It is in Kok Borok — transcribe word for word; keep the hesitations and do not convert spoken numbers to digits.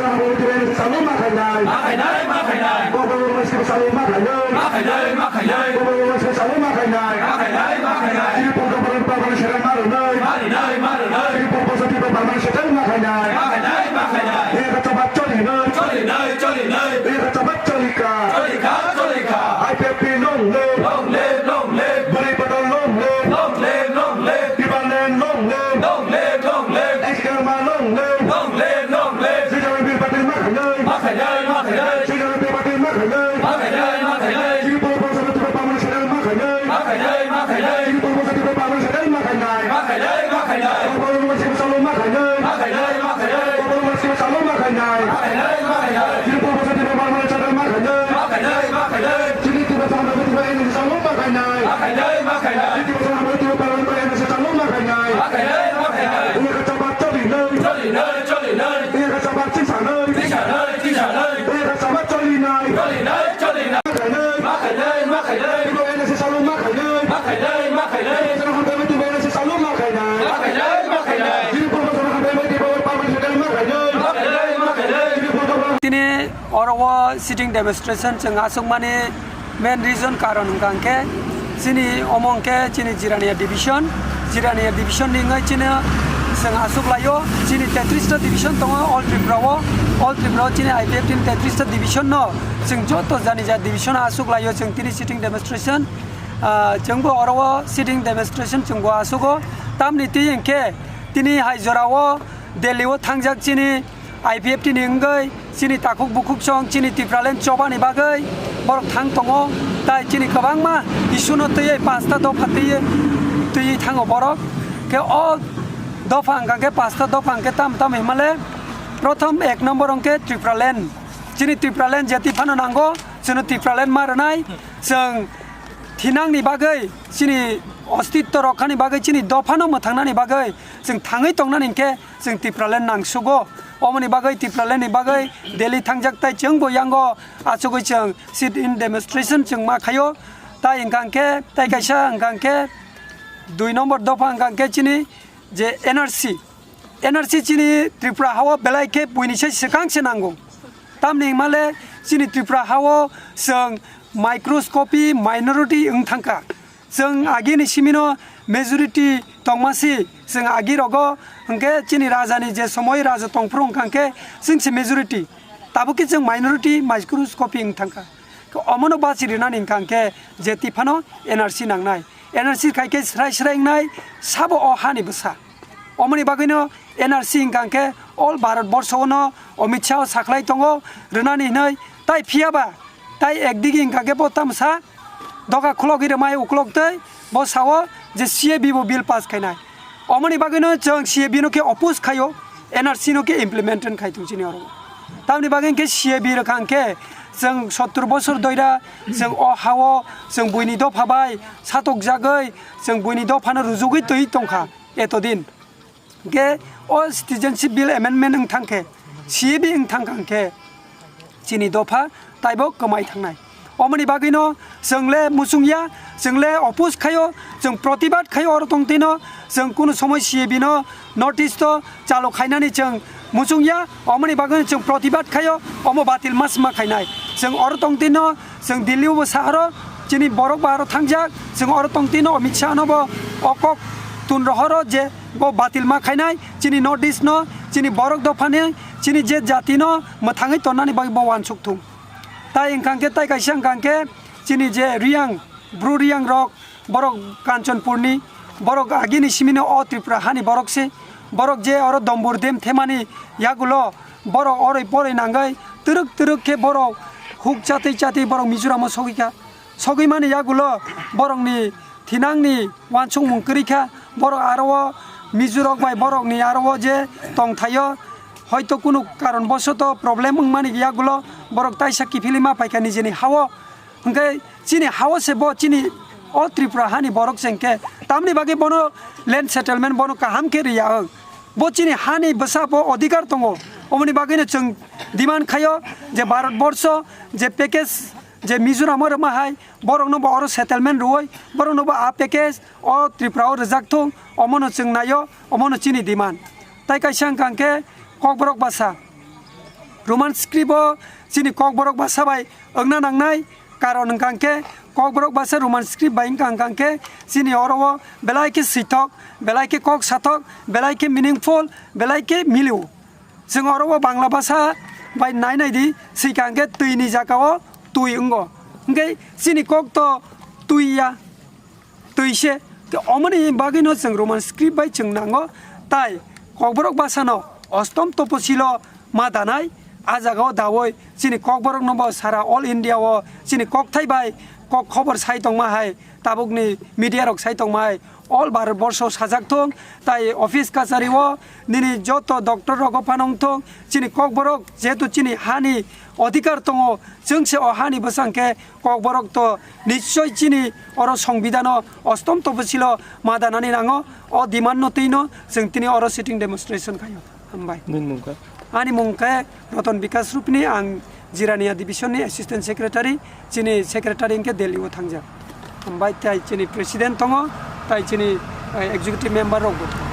Salon ma khainai. Ma khainai, ma khainai. Kokborok wngma simi salon ma khainai. Ma khainai, ma khainai. Kokborok wngma simi salon ma khainai. Ma khainai, ma khainai. Chini pokta pokta pokta sera ma rwnai. Ma rwnai, ma rwnai. Chini pokta pokta pokta sera ma khainai. Ma khainai, ma khainai. Eka chaba choli nai. Choli nai, choli nai. Eka chaba choli ka. Choli ka, choli ka. I P F T long live. Long live, long live. Bwrwi Badal long live. Long live, long live. Tipraland long live. Long live, long live. Ex Karma long live. Long live, long live. Sijalo Bill Patil ma khainai. Ma khainai, ma khainai. Sijalo Bill Patil ma khainai. Ma khainai, ma khainai. Chini pokta pokta sera ma khainai. Ma khainai, ma khainai. Chini pokta pokta sera ma khainai. Ma khainai, ma khainai. Kokborok wngma simi salon ma khainai. Ma khainai, ma khainai. Kokborok wngma simi salon ma khainai. Ma khainai, ma khainai. Chini pokta pokta sera ma khainai. Ma khainai, ma khainai. Chini Tiprasa Hambai Tiprasa N S S salon ma khainai. Ma khainai, ma khainai. Chini Tiprasa Hambai Tiprasa N S S salon ma khainai. Ma khainai, ma khainai. Eka chaba choli nai. Choli nai, choli nai. Eka chaba chisa nai. Chisa nai, chisa nai. Eka chaba choli nai. Choli nai, choli nai. Ma khainai. Ma khainai, ma khainai. Tiprasa N S S salon ma khainai. Ma khainai, ma khainai. Tiprasa Hambai Tiprasa N S S salon ma khainai. Ma khainai, ma khainai. Chini pokta pokta sera ma khainai. Ma khainai, ma khainai. Chini pokta pokta Tini oro o sitting demonstration chwng aswkmani main reason karon hwnkha hwnkhe chini omo hwnkhe chini Jirania division, Jirania division ni wngwi chini chwng aswk laio. Chini tetris ta division tongo all Tripura o, all Tripura o chini I P F T ni tetris ta division no chwng joto jani ja division o aswk laio chwng tini sitting demonstration. Ah, chwngbo oro o sitting demonstration chwngbo aswk o, tamni twi hwnkhe tini hai jora o Delhi o thangjak chini I P F T ni wngwi chini takhuk bukhuk chong chini Tipraland chobani bagwi borok thang tongo. Tai chini kwbangma issue no twiwi pasta dopha twiwi twiwi thango borok. Khe o dopha hwnkha khe pasta dopha hwnkhe tam tam himale prothom ek nombor hwnkhe Tipraland. Chini Tipraland jeti phano nango, chwngno Tipraland ma rwnai, chwng thinangni bagwi chini ostitto rokhani bagwi chini dophano mwthangnani bagwi chwng thangwi tongnani hwnkhe chwng Tipraland nangsugo. Omoni bagwi Tipraland ni bagwi Delhi thangjak tai chwngbo yango achugwi chwng sit-in demonstration chwng ma khaio. Tai hwnkha hwnkhe, tai kaisa hwnkha hwnkhe dui nombor dopha hwnkha hwnkhe chini je N R C, N R C chini Tripura hao belai khe buini sai swkang se nango. Tamni hwnmale chini Tripura hao chwng microscopy minority wng thangkha. Chwng agini simino majority tongma si, chwng agi rogo hwnkhe chini raja ni je somoi raja tongphuru hwnkha hwnkhe chwng se majority. Tabuk khe chwng minority microscopy wng thangkha. Omono bachi rinani hwnkha hwnkhe je tiphano N R C nangnai. N R C khai khe srai srai wngnai sabo o hani bwsa. Omoni bagwino N R C hwnkha hwnkhe all Bharat borsho no Amit Shah o sakhlai tongo rwnani hinwi, tai phiyaba tai ekdigi hwnkha khe bo tamsa doga khulogwi rwmai uklok twi bo sao je C A B bo bill pass khainai. Omoni bagwino chwng C A B no khe oppose khaio, N R C no khe implementation khai tong chini oro. Tamni bagwi hwnkhe C A B rwkha hwnkhe chwng sottur bosor doira chwng o hao chwng buini dopha bai satokjagwi chwng buini dophano rujugwi twi tongkha etodin. Hwnkhe o Citizenship Bill Amendment wng thangkhe, C A B wng thangkha hwnkhe chini dopha taibo kwmai thangnai. Omoni bagwino chwng le muchung ya, chwng le oppose khaio, chwng protibad khaio oro tongtwino, chwng kunu somoi C A B no notice to chalo khainani chwng muchung ya, omoni bagwino chwng protibad khaio, omo batil ma sma khainai. Chwng oro tongtwino, chwng Delhi o bo saharo, chini borok bo aro thangjak, chwng oro tongtwino Amit Shah no bo o kok tun rohoro je bo batil ma khainai, chini North East no, chini borok dophani, chini je jati no mwthangwi tonnani bagwi bo uansuk thung. Tai wngkha hwnkhe, tai kaisa wngkha hwnkhe, chini je Riyang, Bru Riyang rok, borok Kanchanpur ni, borok agini simino o Tripura hani borok se, borok je oro Dombur dam themani yagulo, borok oroi poroi nangwi twrwk twrwk khe borok huk chatwi chatwi borok Mizoram o sogwi kha. Sogwi mani yagulo borokni thinangni uansukmung kwrwi kha, borok aro o Mizorok bai borokni aro o je tongthaio hoito kunu karon bosoto problem wngmani yagulo borok taisa kiphilwi ma paikha nijeni hao. Hwnkhe chini hao se bo chini o Tripura hani borok se hwnkhe tamni bagwi bono land settlement bono kaham khe riya wng. Bo chini hani bwsa bo odhikar tongo. Omoni bagwino chwng demand khaio je Bharat borsho je package je Mizoram o rwma hai borokno bo oro settlement rwui borokno bo a package o Tripura o rwjak thung, omono chwng naio, omono chini demand. Tai kaisa wngkha hwnkhe Kokborok bwsa, Roman script o chini Kokborok basa bai wngna nangnai, karon wngkha khe Kokborok basa Roman script bai wngkha, wngkha khe chini oro o belai khe swithok, belai khe kok sathok, belai khe meaningful, belai khe milio. Chwng oro o Bangla basa bai nai nai di, swikha hwnkhe twi ni jaga o twi wngo. Hwnkhe chini kok to twi ya, twi se. Khe omoni bagwi no chwng Roman script bai chwng nango. Tai Kokborok basa no ostom toposilo ma danai, a jaga o dawi chini Kokborok no bo sara all India o chini kokthai bai kok khobor sai tongma hai, tabuk ni media rok sai tongma hai, all Bharat borsho sajak thung, tai office kachari o nini joto doctor rogo phano wng thung, chini Kokborok jehetu chini hani odhikar tongo, chwng se o hani bwsang khe Kokborok to nischoi chini oro songbidhano ostom toposilo ma danani nango, o demand no twi no chwng tini oro sitting demonstration khaio. Hambai. Nini mung khe? Ani mung khe Ratan Bikas Rupini, ang Jirania division ni assistant secretary, chini secretary hwnkhe Delhi o thangjak. Hambai, tai chini president tongo, tai chini, eh, executive member rok bo.